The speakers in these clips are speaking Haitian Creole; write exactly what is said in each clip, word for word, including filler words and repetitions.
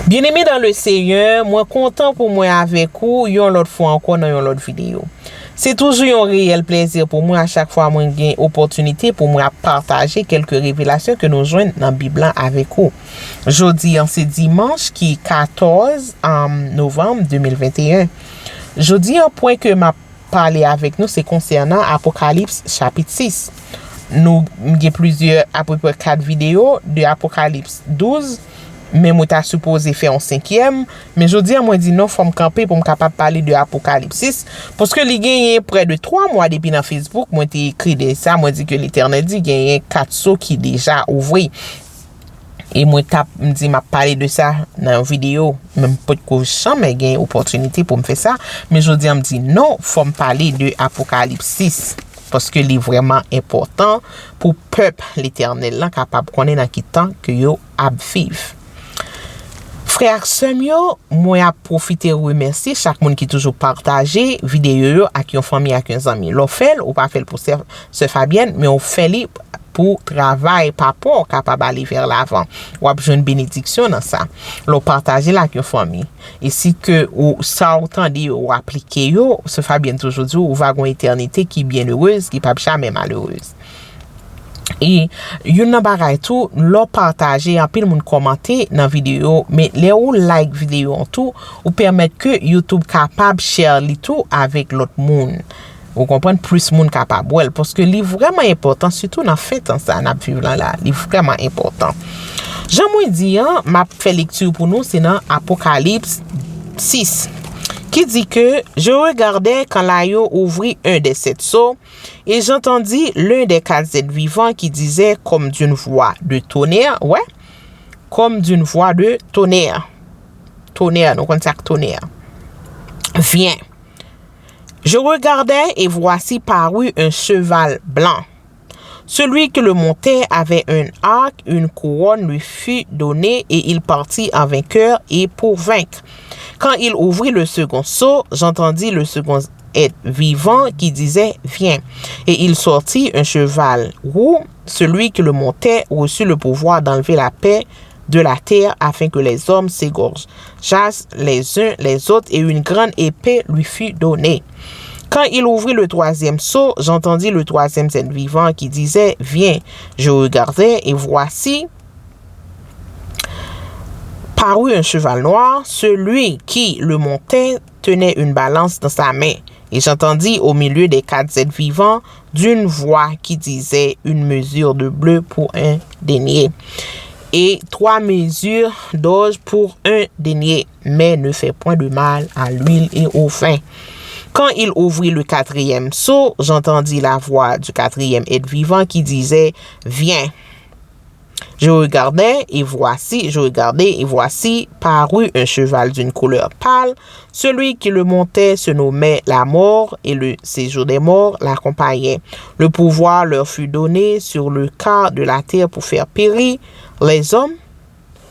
Byeneme dan le Seyè, mwen kontan pou mwen avèk ou yon lòt fwa ankò nan yon lòt videyo. Se toujou yon reyèl plezi pou mwen a chak fwa mwen gen opòtinite pou mwen ap pataje kèlke revelasyon ke nou jwenn nan Bib lan avèk ou. Jodi an se dimanch ki katòz, um, novanm de mil venteyen. Jodi an pwen ke m ap pale avèk nou se konsènan Apokalips chapit sis. Nou gen plizyè, apeprè kat videyo de Apokalips douz, men mwen ta sipoze fè yon senkyèm, men jodi an mwen di non, fò m kanpe pou m kapab pale de Apokalips sis, paske li genyen prè de twa mwa depi nan Facebook mwen te ekri de sa, mwen di ke Letènèl di genyen kat so ki deja ouvri. E mwen t ap, m di m ap pale de sa nan yon videyo, men m potko janmen gen opòtinite pou m fè sa. Men jodi an m di non, fò m pale de Apokalips sis, paske li vrèman enpòtan pou pèp Letènèl lan kapab konnen nan ki tan ke yo ap viv. Frè ak sè m yo, mwen ap pwofite remèsye chak moun ki toujou pataje videyo yo ak yon fanmi, ak yon zanmi. Lè w fè l, ou pa fè l pou sè, sè Fabyèn, men w fè li pou travay papa w kapab ale vè lavan. W ap jwenn benediksyon nan sa. Lè w pataje l ak yon fanmi. E si ke ou, sa w tande yo, ou aplike yo, sè Fabyèn toujou di w, ou va gen yon etènite ki byenerez, ki p ap jamè malerez. E youn nan bagay tou, lè w pataje, anpil moun kòmante nan videyo, men lè ou like videyo an tou, ou pèmèt ke YouTube kapab share li tou avèk lòt moun. Ou konprann, plis moun kapab wè l, paske li vrèman enpòtan, sitou nan fen tan sa n ap viv lan la, li vrèman enpòtan. Jan mwen di an, m ap fè lekti pou nou, se nan Apokalips sis, ki di ke, Je regardais quand l'agneau ouvrit un des sept sceaux, et j'entendis l'un des quatre êtres vivants qui disait comme d'une voix de tonnerre, ouais, comme d'une voix de tonnerre. Tonnerre, nou konn sa k tonnerre. Viens. Je regardai, et voici parut un cheval blanc. Celui qui le montait avait un arc, une couronne lui fut donnée, et il partit en vainqueur et pour vaincre. Quand il ouvrit le second sceau, j'entendis le second être vivant qui disait, Viens. Et il sortit un cheval roux. Celui qui le montait reçut le pouvoir d'enlever la paix de la terre afin que les hommes s'égorgeassent les uns les autres, et une grande épée lui fut donnée. Quand il ouvrit le troisième sceau, j'entendis le troisième être vivant qui disait, Viens. Je regardai, et voici, parut un cheval noir, celui qui le montait tenait une balance dans sa main. Et j'entendis au milieu des quatre êtres vivants d'une voix qui disait, Une mesure de bleu pour un denier, et trois mesures d'orge pour un denier, mais ne fais point de mal à l'huile et au vin. Quand il ouvrit le quatrième sceau, j'entendis la voix du quatrième être vivant qui disait, Viens. Je regardai, et voici, je regardai, et voici, parut un cheval d'une couleur pâle. Celui qui le montait se nommait la mort, et le séjour des morts l'accompagnait. Le pouvoir leur fut donné sur le quart de la terre pour faire périr les hommes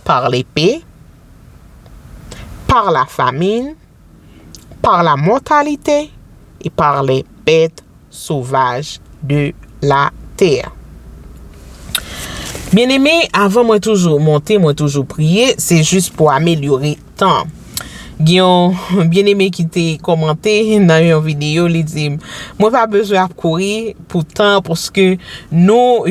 par l'épée, par la famine, par la mortalité et par les bêtes sauvages de la terre. Byeneme, avan mwen toujou monte, mwen toujou priye, se jis pou amelyore tan. Gen yon byeneme ki te kòmante nan yon videyo, li di, mwen pa bezwen ap kouri pou tan, paske nou,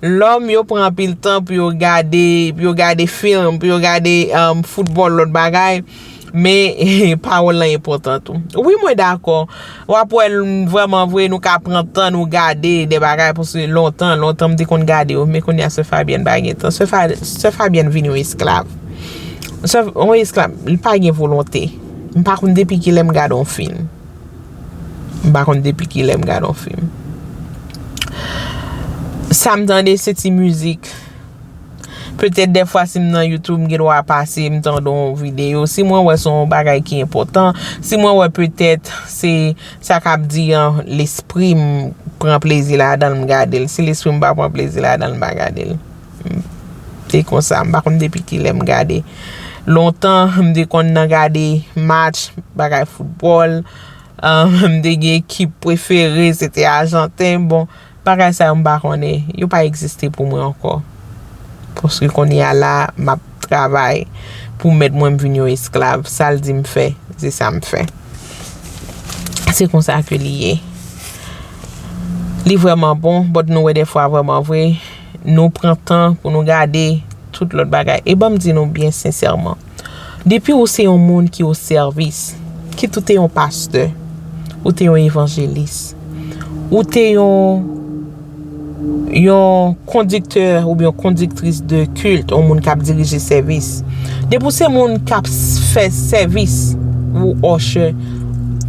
lòm yo pran anpil tan pou yo gade, pou yo gade fim, pou yo gade, um, foutbòl, lòt bagay. Men, pawòl lan enpòtan tou. Wi, mwen dakò. W ap wè l vrèman vre, nou ka pran tan nou gade de bagay, paske lontan, lontan m te konn gade yo, men kounye a sè Fabyèn pa gen tan. Sè Fa-, sè Fabyèn vin yon esklav. Sè, yon esklav, li pa gen volonte. M pa konn depi kilè m gade yon fim. M pa konn depi kilè m gade yon fim. Sa m tande se ti mizik. Petèt dèfwa si m nan YouTube, m gen dwa pase, m tande yon videyo. Si mwen wè se yon bagay ki enpòtan, si mwen wè petèt se sa k ap di an, lespri m pran plezi ladan l, m gade l. Si lespri m pa pran plezi ladan l, m pa gade l. Se konsa, m pa konn depi kilè m gade. Lontan, m te konn nan gade match, bagay foutbòl. Um, m te gen ekip prefere, se te Ajanten. Bon, bagay sa yo m pa konnen. Yo pa egziste pou mwen ankò. Paske kounye a la, m ap travay pou mèt mwen m vin yon esklav. Sa l di m fè, se sa m fè. Se konsa ke li ye. Li vrèman bon, but nou wè dèfwa vrèman vre, nou pran tan pou nou gade tout lòt bagay. E ban m di nou byen sensèman, depi ou se yon moun ki o sèvis, kit ou te yon pastè, ou te yon evanjelis, ou te yon yon kondiktè oubyen yon kondiktris de kilt, yon moun k ap dirije sèvis. Depi w se moun k ap s- fè sèvis, ou usher,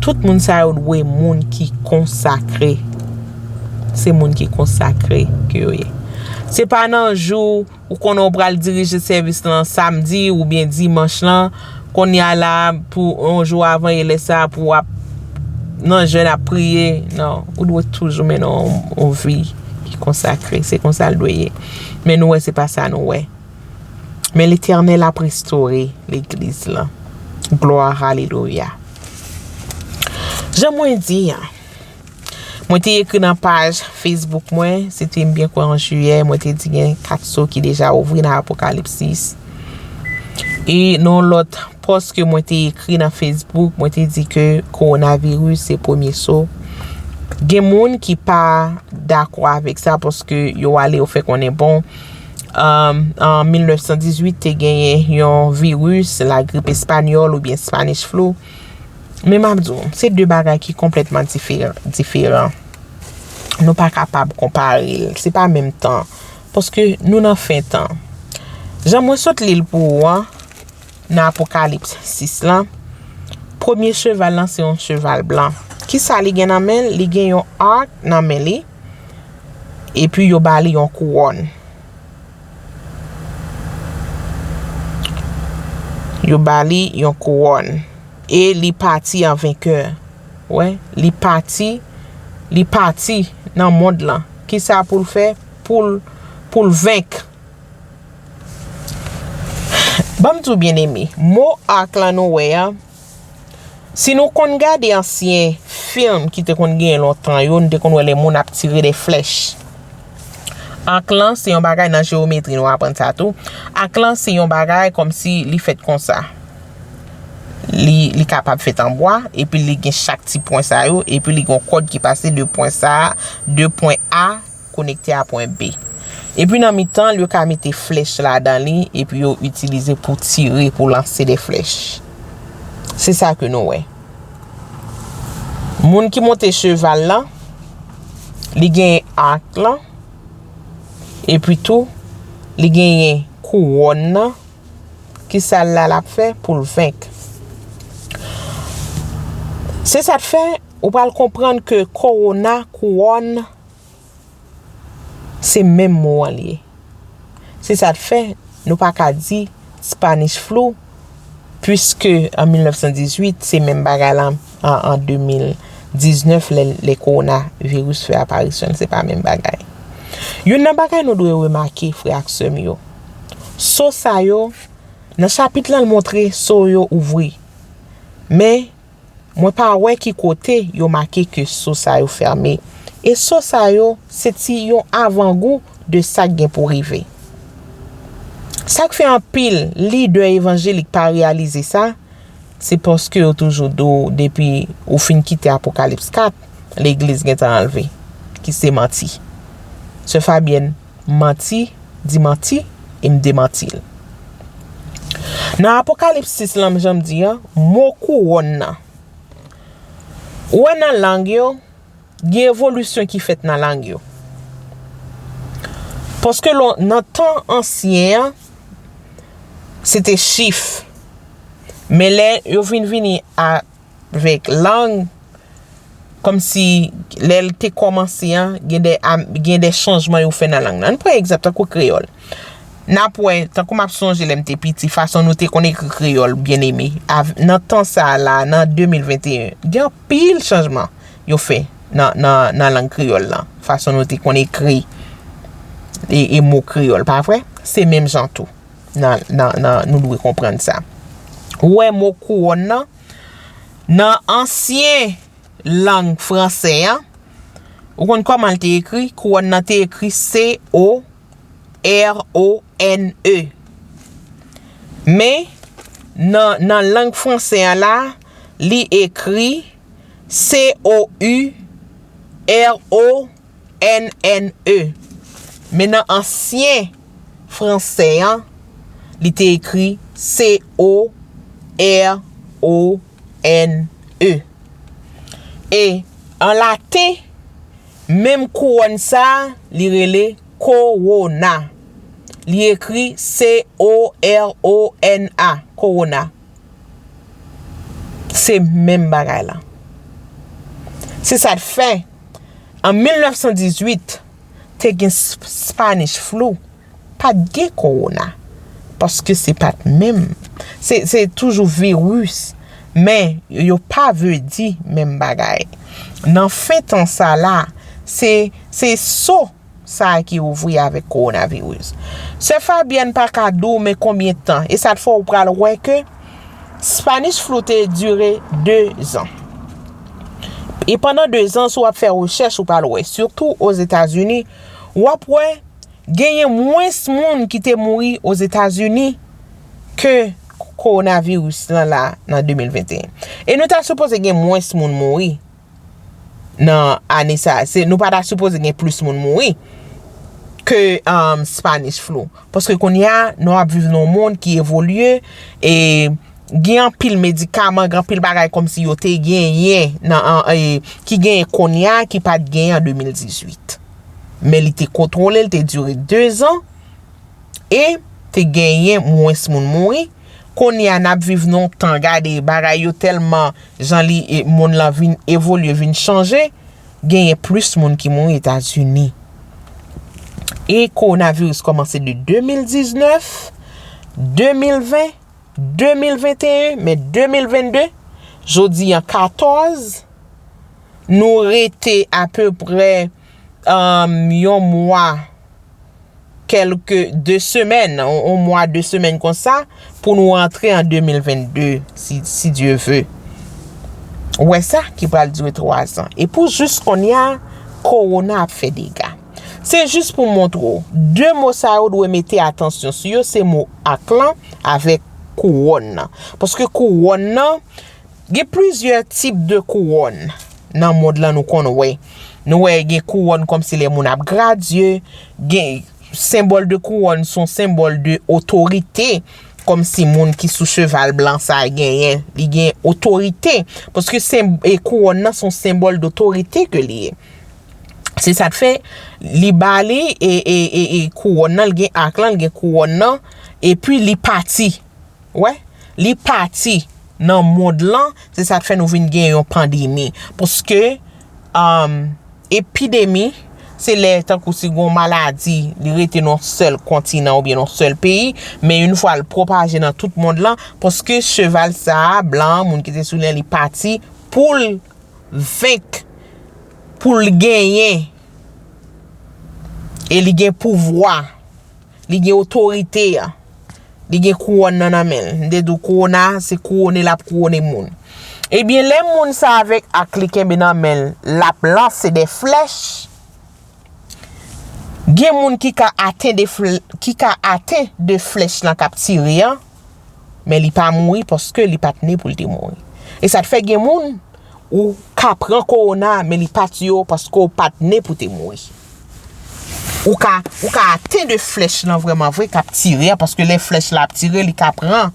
tout moun sa yo dwe moun ki konsakre. Se moun ki konsakre ke yo ye. Se pa nan jou ou konnen w pral dirije sèvis lan samdi oubyen dimanch lan, kounye a la pou yon jou avan e lè sa pou w ap nan jèn ap priye. Non, ou dwe toujou mennen yon, yon vi ki konsakre. Se konsa l dwe ye. Men nou wè se pa sa nou wè. Men Letènèl ap restore legliz lan. Glwa, alelouya. Jan mwen di an, mwen te ekri nan paj Facebook mwen, se te m byen kwè an jiyè, mwen te di gen kat so ki deja ouvri nan Apokalipsis. E nan yon lòt pòs ke mwen te ekri nan Facebook, mwen te di ke kowonaviris se premye so. Gen moun ki pa dakò avèk sa paske yo ale yo fè konnen, bon, um, an mil nèf san dizuit te genyen yon viris, lagrip espanyòl oubyen Spanish flu. Men m ap di w, se de bagay ki konplètman diferan, diferan. Nou pa kapab konpare l. Se pa menm tan. Paske nou nan fen tan. Jan mwen sot li l pou ou an, nan Apokalips sis lan, premye cheval lan se yon cheval blan. Kisa li gen nan men l? Li gen yon ak nan men li, epi yo ba li yon kouwòn. Yo ba li yon kouwòn. E li pati an venkè. Wè, li pati, li pati nan mond lan. Kisa pou l fè? Pou l, pou l venk. Ban m di w, byeneme, mo ak lan nou wè a, si nou konn gade ansyen fim ki te konn genyen lontan yo, nou te konn wè lè moun ap tire de flèch. Ak lan, se yon bagay nan jewometri, nou aprann sa tou. Ak lan, se yon bagay kòmsi li fèt konsa. Li, li kapab fèt an bwa, epi li gen chak ti pwen sa yo, epi li gen yon kòd ki pase de pwen sa a, de pwen A konekte a pwen B. Epi nan mitan l, yo ka mete flèch ladan li, epi yo itilize pou tire, pou lanse de flèch. Se sa ke nou wè. Moun ki monte cheval lan, li genyen ak lan, epi tou, li genyen kouwòn nan. Kisa l la l ap fè pou l venk? Se sa k fè, ou pral konprann ke kowona, kouwòn, se menm mo an l ye. Se sa k fè, nou pa ka di Spanish flu, piske an mil nèf san dizuit, se menm bagay la an, an de mil diznèf, lè, lè kowonaviris fè aparisyon l, se pa menm bagay. Youn nan bagay nou dwe remake, frè ak sè m yo, so sa yo, nan chapit lan, l montre so yo ouvri. Men, mwen pa wè ki kote yo make ke so sa yo fèmen. E so sa yo, se ti yon avangou de sa k gen pou rive. Sa k fè anpil lidè evanjelik pa reyalize sa, se paske yo toujou di w depi ou fin kite Apokalips kat, legliz gentan anlve, ki se manti. Sè Fabyèn manti, di manti, e m demanti l. Nan Apokalips sis lan, jan m di an, mo kouwòn nan. Ou wè nan lang yo, gen evolisyon ki fèt nan lang yo. Paske lò, nan tan ansyen an, se te chif. Men lè yo vin vini avèk lang, kòmsi lè l te kòmanse an, gen de, am- gen de chanjman yo fè nan lang nan. Ann pran egzanp, tankou kreyòl. N ap wè, tankou m ap sonje lè m te piti, fason nou te konn ekri kreyòl, byeneme. Av- nan tan sa a la, nan de mil venteyen, gen anpil chanjman yo fè nan, nan, nan lang kreyòl lan. Fason nou te konn ekri e, e mo kreyòl, pa vre? Se menm jan tou. Nan, nan, nan, nou dwe konprann sa. Ou wè mo kouwòn nan, nan ansyen lang fransè an, ou konn kòman l te ekri? Kouwòn nan te ekri C O R O N E. Men, nan, nan lang franse an la, li ekri C O U R O N N E. Men nan ansyen franse an, li te ekri C O R O N E. E an laten, menm kouwòn sa a, li rele kowona. Li ekri C O R O N A, kowona. Se menm bagay la. Se sa k fè, an mil nèf san dizuit, te gen Sp- Spanish flu. Pa t gen kowona. Paske se pa t menm. Se, se toujou viris. Men, yo pa vle di menm bagay. Nan fen tan sa la, se, se so sa a ki ouvri avèk kowonaviris. Sè Fabyèn pa ka di w men konbyen tan. E sa t fè w pral wè ke Spanish flu te dire de zan. E pandan de zan, si w ap fè rechèch, ou pral wè, sitou Ozetazini, w ap wè genyen mwens moun ki te mouri Ozetazini ke kowonaviris lan la nan de mil venteyen. E nou ta sipoze gen mwens moun mouri nan ane sa a. Se, nou pa ta sipoze gen plis moun mouri ke um, Spanish flu. Paske kounye a, nou ap viv nan yon mond ki evolye e gen anpil medikaman, gen anpil bagay kòmsi yo te genyen nan, an- e, ki genyen kounye a, ki pa t genyen an de mil dizuit. Men li te kontwole, li te dire de zan e te genyen mwens moun mouri. Kounye a, n ap viv nan yon tan, gade, bagay yo tèlman, jan li, e, mond lan vin evolye, vin chanje, genyen plis moun ki mouri Etazini. E kowonaviris kòmanse de de mil diznèf, de mil ven, de mil venteyen, men de mil vennde, jodi an katòz, nou rete apeprè, um, yon mwa, kèlke de semèn, yon, yon mwa, de semèn konsa, pou nou rantre an de mil vennde, si, si Dye ve. Ou wè sa ki pral dire twa zan. E pou jis kounye a, kowona ap fè dega. Se jis pou montre w, de mo sa yo dwe mete atansyon sou yo, se mo ak lan avèk kouwòn nan. Paske kouwòn nan, gen plizyè tip de kouwòn nan mond lan nou konn wè. Nou wè gen kouwòn kòmsi lè moun ap gradye, gen senbòl de kouwòn se yon senbòl de otorite, kòmsi moun ki sou cheval blan sa a genyen, li gen otorite. Paske sen- e kouwòn nan se yon senbòl dotorite ke li ye. Se sa k fè, li ba li e, e, e, e kouwòn nan, li gen ak lan, li gen kouwòn nan, epi li pati. Wè, li pati nan mond lan, se sa k fè nou vin gen yon pandemi. Paske, um, epidemi, se lè tankou si gon maladi, li rete nan sèl kontinan oubyen nan sèl peyi, men yon fwa l pwopaje nan tout mond lan, paske cheval sa a, blan an, moun ki te sou li an, li pati pou l venk, pou l genyen, e li gen pouvwa, li gen otorite a, li gen kouwòn nan nan men l. M te di w kowona, se kouwone l ap kouwone moun. Ebyen, lè moun sa avèk ak li kenbe nan men l, l ap lanse de flèch, gen moun ki ka aten de fl- ki ka aten de flèch lan k ap tire an, men li pa mouri paske li pa t ne pou l te mouri. E sa t fè gen moun, ou ka pran kowona, men li pa tiye w paske w pa t ne pou te mouri. Ou ka, ou ka aten de flèch lan vrèman vre k ap tire an, paske lè flèch la ap tire, li ka pran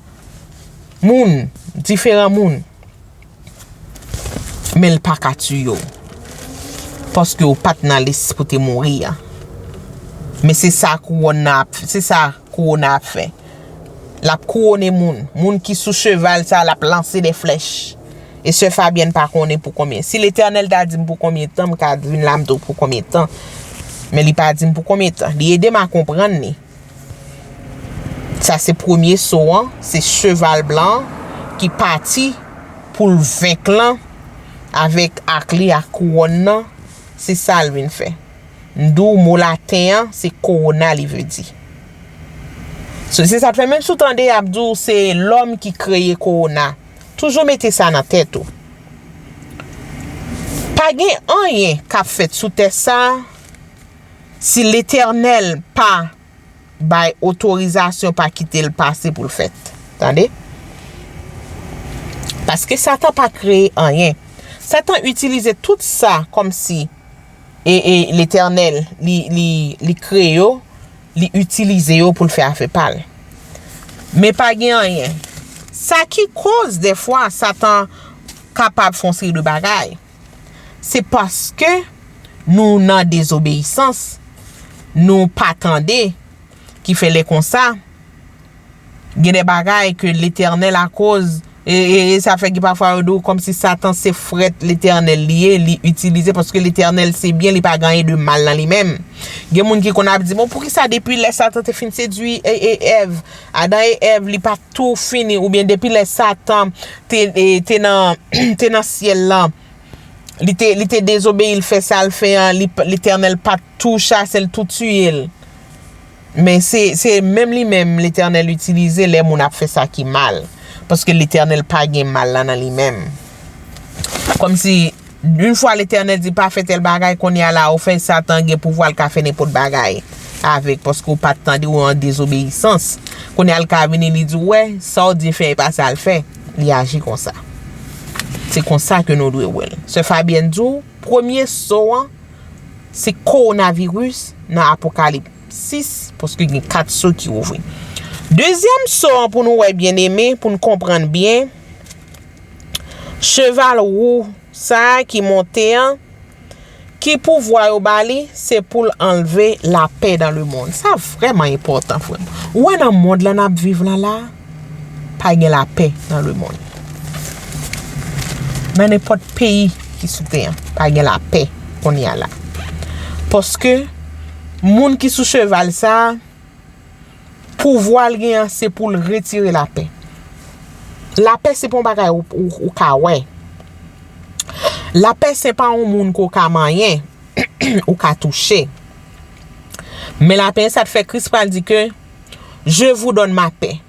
moun, diferan moun. Men l pa ka tiye w. Paske w pa t nan lis pou te mouri an. Men se sa kowona ap, se sa kowona ap fè. L ap kouwone moun. Moun ki sou cheval sa, l ap lanse de flèch. E sè Fabyèn pa konnen pou konbyen. Si Letènèl ta di m pou konbyen tan, m ka vin la m di w pou konbyen tan. Men li pa di m pou konbyen tan. Li ede m a konprann li. Sa se premye so an, se cheval blan an ki pati pou l venk lan avèk ak li ak kouwòn nan, se sa l vin fè. M di w mo laten an, se kowona li vle di. So, se sa k fè menm si w tande y ap di w se lòm ki kreye kowona, toujou mete sa nan tèt ou. Pa gen anyen k ap fèt sou tè sa a si Letènèl pa bay otorizasyon, pa kite l pase pou l fèt. Tande? Paske Satan pa kreye anyen. Satan itilize tout sa kòmsi e, e Letènèl, li, li, li kreye yo, li itilize yo pou l fè afè pa l. Men pa gen anyen. Sa ki koz, dèfwa, Satan kapab fè yon seri de bagay, se paske nou nan dezobeyisans, nou pa tande, ki fè lè konsa, gen de bagay ke Letènèl akoz, e, e, e sa fè gen pafwa yo di w kòmsi Satan se frèt Letènèl li ye, li itilize, paske Letènèl se byen, li pa gen anyen de mal nan li menm. Gen moun ki konn ap di, "Bon, poukisa depi lè Satan te fin sedui e, e Èv, Adan e Èv, li pa tou fini, oubyen depi lè Satan te, e, te nan, te nan syèl lan, li te, li te dezobeyi, l fè sa l fè an, li, Letènèl pa t tou chase l, tou tiye l." Men se, se menm li menm Letènèl itilize lè moun ap fè sa ki mal. Paske Letènèl pa gen mal la nan li menm. Kòmsi, yon fwa Letènèl di pa fè tèl bagay, kounye a la, ou fè Satan gen pouvwa l ka fè nenpòt bagay avèk, paske ou pa t tande, ou an dezobeyisans. Kounye a l ka vini, li di w, "Wè, sa w di fè, e pa sa l fè." Li aji konsa. Se konsa ke nou dwe wè l. Sè Fabyèn di w, premye so an, se kowonaviris nan Apokalips sis, paske gen kat so ki ouvri. Dezyèm so an, pou nou wè, byeneme, pou n konprann byen, cheval wou sa a ki monte an, ki pouvwa yo ba li, se pou l anlve lapè dans le monde. Sa vrèman enpòtan, frè m. Ou wè, nan mond lan n ap viv lan la, pa gen lapè dans le monde. Nan nenpòt peyi ki sou tè an, pa gen lapè kounye a la. Paske moun ki sou cheval sa a, pouvwa l gen an, se pou l retire lapè. Lapè se pa yon bagay ou, ou, ou ka wè. Lapè se pa yon moun ke w ka manyen, ou ka touche. Men lapè, sa t fè Kris pral di ke, "Je vous donne ma paix."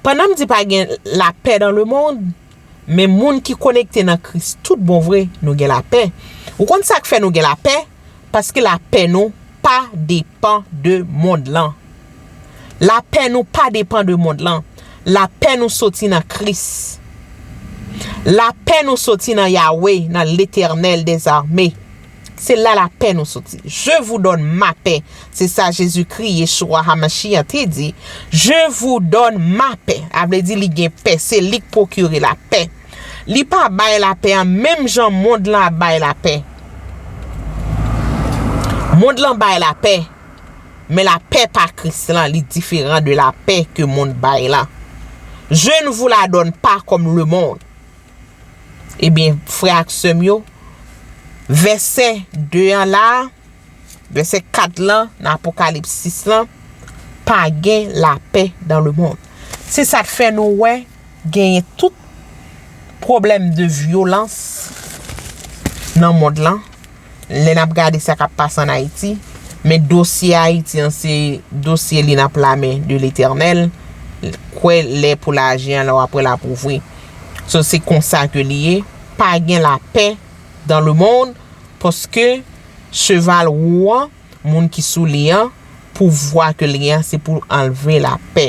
Pandan m di pa gen lapè dans le monde, men moun ki konekte nan Kris tout bon vre, nou gen lapè. Ou konn sa k fè nou gen lapè? Paske lapè nou pa depann de mond lan. Lapè nou pa depann de mond lan. Lapè nou soti nan Kris. Lapè nou soti nan Yawe, nan Letènèl dèzame. Se la lapè nou soti. "Je vous donne ma paix." Se sa Jezikri, Yeshua Hamashiach, te di. "Je vous donne ma paix." A vle di li gen pè. Se li k pwokire lapè. Li pa bay lapè an menm jan mond lan ap bay lapè. Mond lan bay lapè, men lapè pa Kris lan, li diferan de lapè ke mond bay lan. "Je ne vous la donne pas comme le monde." Ebyen, frè ak sè m yo, vèsè de an la, vèsè kat lan nan Apokalips sis lan, pa gen lapè dans le monde. Se sa k fè nou wè genyen tout pwoblèm de vyolans nan mond lan. Lè n ap gade sa k ap pase ann Ayiti, men dosye Ayiti an, se dosye li nan pla men de Letènèl. Kwè lè pou l aji an, lè w ap wè l ap ouvri. So, se konsa ke li ye. Pa gen lapè dans le monde, paske cheval wou an, moun ki sou li an, pouvwa ke li an, se pou l anlve lapè.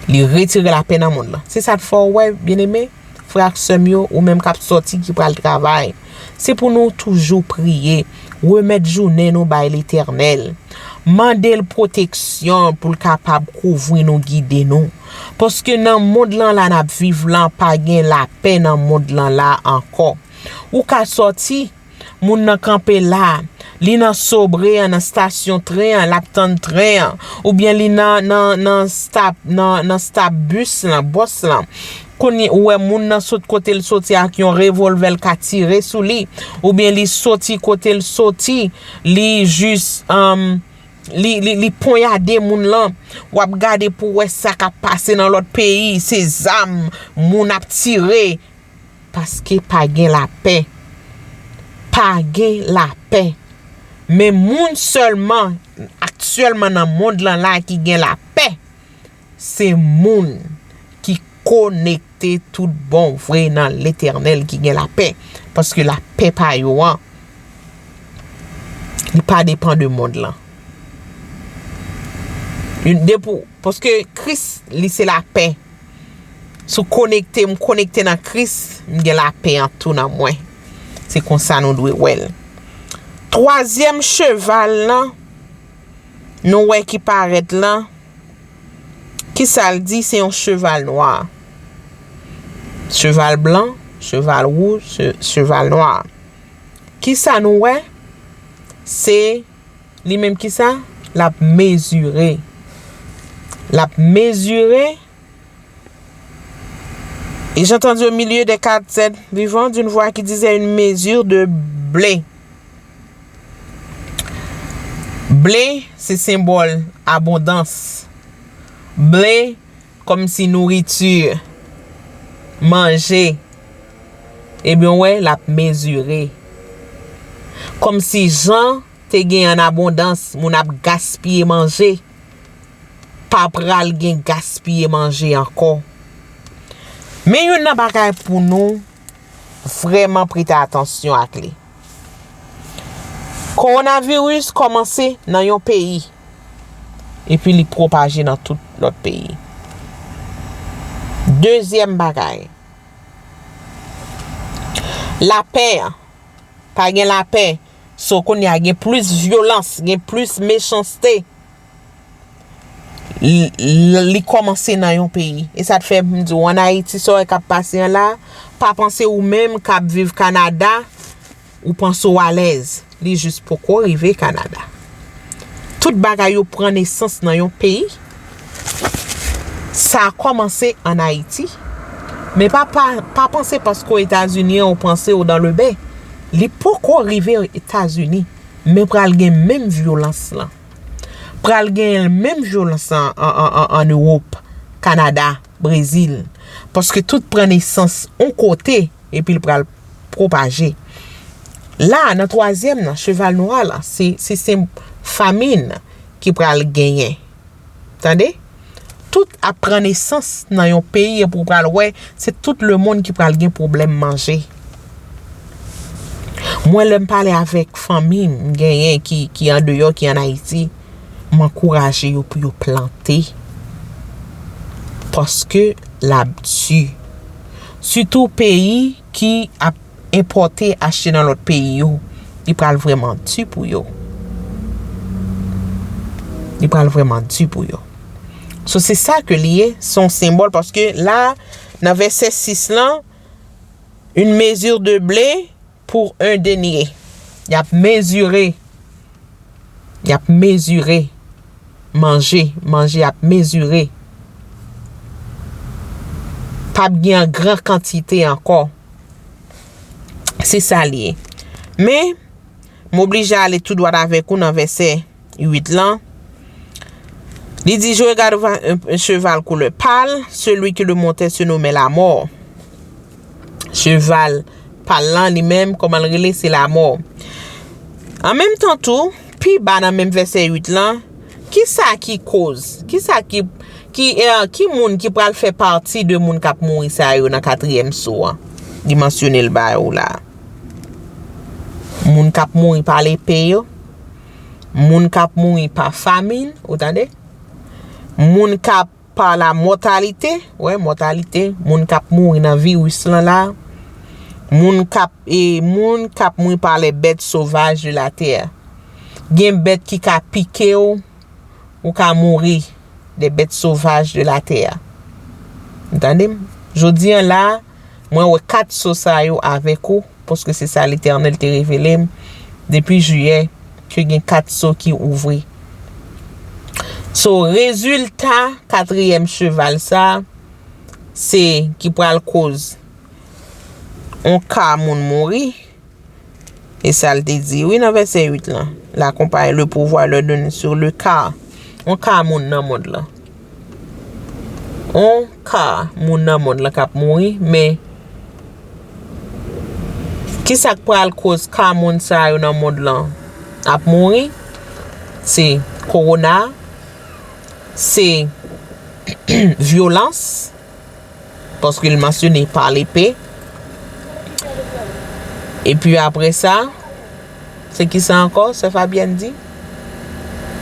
Li retire lapè nan mond lan. Se sa k fè w wè, byeneme, frè ak sè m yo, ou menm k ap sòti, ki pral travay. Se pou nou toujou priye, remèt jounen nou bay Letènèl. Mande l pwoteksyon pou l kapab kouvri nou, gide nou. Paske nan mond lan la n ap viv lan, pa gen lapè nan mond lan la ankò. Ou ka sòti, moun nan kanpe la, li nan Sobre an, nan stasyon tren an, l ap tann tren an, oubyen li nan, nan, nan stop, nan, nan stop bis lan, bòs lan. Kounye, ou wè moun nan sot kote l soti ak yon revòlvè, l ka tire sou li, oubyen li soti kote l soti, li jis, um, li, li, li ponyade moun lan. W ap gade pou w wè sa k ap pase nan lòt peyi, se zam, moun ap tire. Paske pa gen lapè. Pa gen lapè. Men moun sèlman, aktyèlman nan mond lan la ki gen lapè, se moun ki konekte tout bon vre nan Letènèl ki gen lapè. Paske lapè pa yo an, li pa depann de mond lan. Yon, depi, paske Kris, li se lapè. Si w konekte, m konekte nan Kris, m gen lapè an tou nan mwen. Se konsa nou dwe wè l. Twazyèm cheval lan, nou wè ki parèt lan, kisa l di? Se yon cheval nwa. Cheval blan, cheval wouj, che-, cheval nwa. Kisa nou wè? Se li menm kisa? L ap mezire. L ap mezire. Et j'entendis au milieu des quatre êtres vivants d'une voix qui disait une mesure de blé. Blé, se senbòl abondans. Blé, kòmsi nouriti, manje. Ebyen, w wè, l ap mezire. Kòmsi jan te gen an abondans, moun ap gaspiye manje, pa pral gen gaspiye manje ankò. Men youn nan bagay pou nou vrèman prete atansyon ak li. Kowonaviris kòmanse nan yon peyi, epi li pwopaje nan tout lòt peyi. Dezyèm bagay, lapè an. Pa gen lapè. So, kounye a gen plis vyolans, gen plis mechanste. Li, li, li kòmanse nan yon peyi. E sa t fè m di w, ann Ayiti, sa w wè k ap pase an la, pa panse ou menm k ap viv Kanada, ou panse w alèz. Li jis poko rive Kanada. Tout bagay yo pran nesans nan yon peyi. Sa kòmanse ann Ayiti. Men pa, pa, pa panse paske w Etazini an, ou panse w dans le bain. Li poko rive Etazini. Men pral gen menm vyolans lan. Pral gen menm vyolans an, an, an, an, an Ewòp, Kanada, Brezil. Paske tout pran nesans yon kote, epi l pral pwopaje. La, nan twazyèm nan, cheval nwa la, se, se, se famin ki pral genyen. Tande? Tout ap pran nesans nan yon peyi, epi w pral wè, se tout lemonn ki pral gen pwoblèm manje. Mwen, lè m pale avèk fanmi m genyen ki, ki andeyò, ki ann Ayiti, m ankouraje yo pou yo plante. Paske l ap di. Sitou peyi ki ap enpòte, achte nan lòt peyi yo, li pral vrèman di pou yo. Li pral vrèman di pou yo. So, se sa ke li ye, se yon senbòl, paske la, nan vèsè sis lan, une mesure de blé pour un denier. Y ap mezire. Y ap mezire. Manje, manje ap mezire. P ap gen an gran kantite ankò. Se sa l ye. Men, m oblije ale tou dwat avèk ou nan vèsè uit lan. Li di, je regarde un, un cheval couleur pâle, celui qui le montait se nommait la mort. Cheval pal lan li menm, kòman l rele? Se lamò. An menm tan tou, pi ba nan menm vèsè uit lan, kisa ki koz? Kisa ki, ki, eh, ki moun ki pral fè pati de moun k ap mouri sa yo nan katriyèm so an? Li mansyone l ba ou la. Moun k ap mouri pa lepe yo, moun k ap mouri pa famin, ou tande? Moun k ap pa la mòtalite, wè, mòtalite, moun k ap mouri nan viris lan la, moun k ap, e, moun k ap mouri pa les bêtes sauvages de la terre. Gen bèt ki ka pike w, ou ka mouri, des bêtes sauvages de la terre. Ou tande m? Jodi an la, mwen wè kat so sa yo avèk ou, paske se sa Letènèl te revele m depi jiyè, ke gen kat so ki ouvri. So, rezilta katriyèm cheval sa, se ki pral koz yon ka moun mouri. E sa l te di, wi, nan vèsè uit lan. La compagnie, le pouvoir leur donne sur le ka. Yon ka moun nan mond lan. Yon ka moun nan mond lan k ap mouri, men kisa k pral koz ka moun sa yo nan mond lan ap mouri? Se kowona, se vyolans, paske l mansyone pa lepe. Epi apre sa, se ki sa ankò, sè Fabyèn di?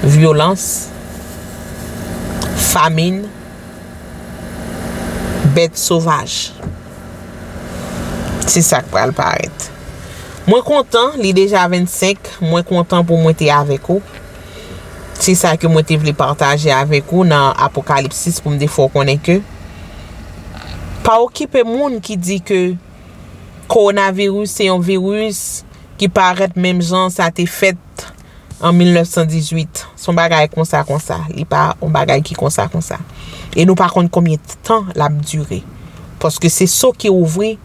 Vyolans. pa min, bèt sovaj. Se sa k pral parèt. Mwen kontan, li deja vennsenk, mwen kontan pou mwen te avèk ou. Se sa ke mwen te vle pataje avèk ou nan Apokalips sis pou m te fè w konnen ke pa okipe moun ki di ke kowonaviris se yon viris ki parèt menm jan sa te fèt an mil nèf san dizuit. Se yon bagay konsa konsa. Li pa yon bagay ki konsa konsa. E nou pa konn konbyen tan l ap dire. Paske se so ki ouvri,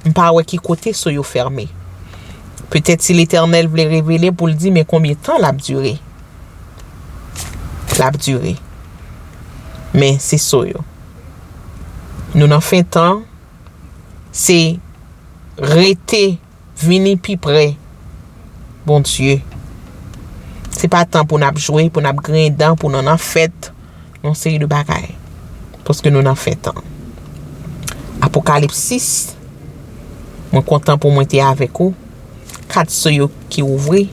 m pa wè ki kote so yo fèmen. Petèt si Letènèl vle revele pou l di men konbyen tan l ap dire. L ap dire. Men se so yo. Nou nan fen tan, se rete vini pi pre Bondye. Se pa tan pou n ap jwe, pou n ap griyen dan, pou n nan fèt, yon seri de bagay. Paske nou nan fen tan. Apokalips sis, mwen kontan pou mwen te avèk ou. Kat so yo ki ouvri.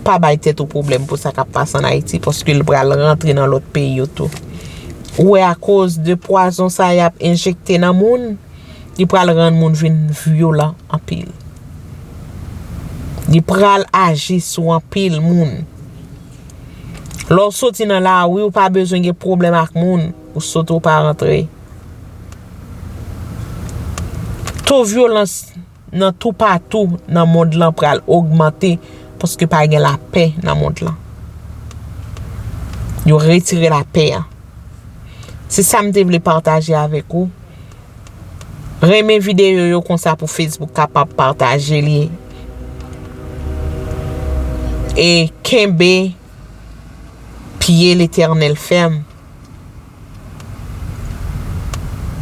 Pa bay tèt ou pwoblèm pou sa k ap pase ann Ayiti, paske l pral rantre nan lòt peyi yo tou. Ou wè akoz de pwazon sa y ap enjekte nan moun, li pral rann moun vin vyolan anpil. Li pral aji sou anpil moun. Lè w soti nan lari, ou pa bezwen gen pwoblèm ak moun. Ou soti, ou pa rantre. To vyolans nan toupatou nan mond lan pral ogmante paske pa gen lapè nan mond lan. Yo retire lapè a. Se sa m te vle pataje avèk ou. Renmen videyo yo konsa pou Facebook kapab pataje li. E kenbe pye Letènèl fèm.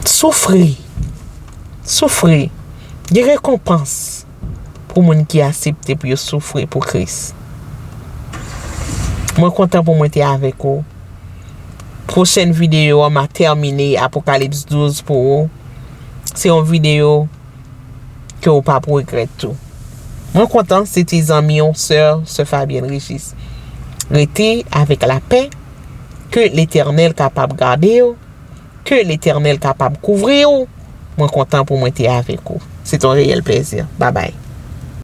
Soufri. Soufri. Gen rekonpans pou moun ki aksepte pou yo soufri pou Kris. Mwen kontan pou mwen te avèk ou. Pwochèn videyo an, m a tèmine Apokalips douz pou ou. Se yon videyo ke w p ap regrèt tou. Mwen kontan, se ti zanmi w, sè, sè Fabienne Régis. Rete avèk lapè, ke Letènèl kapab gade w, ke Letènèl kapab kouvri w. Mwen kontan pou mwen te avèk ou. Se t on reyèl plèzi. Babay.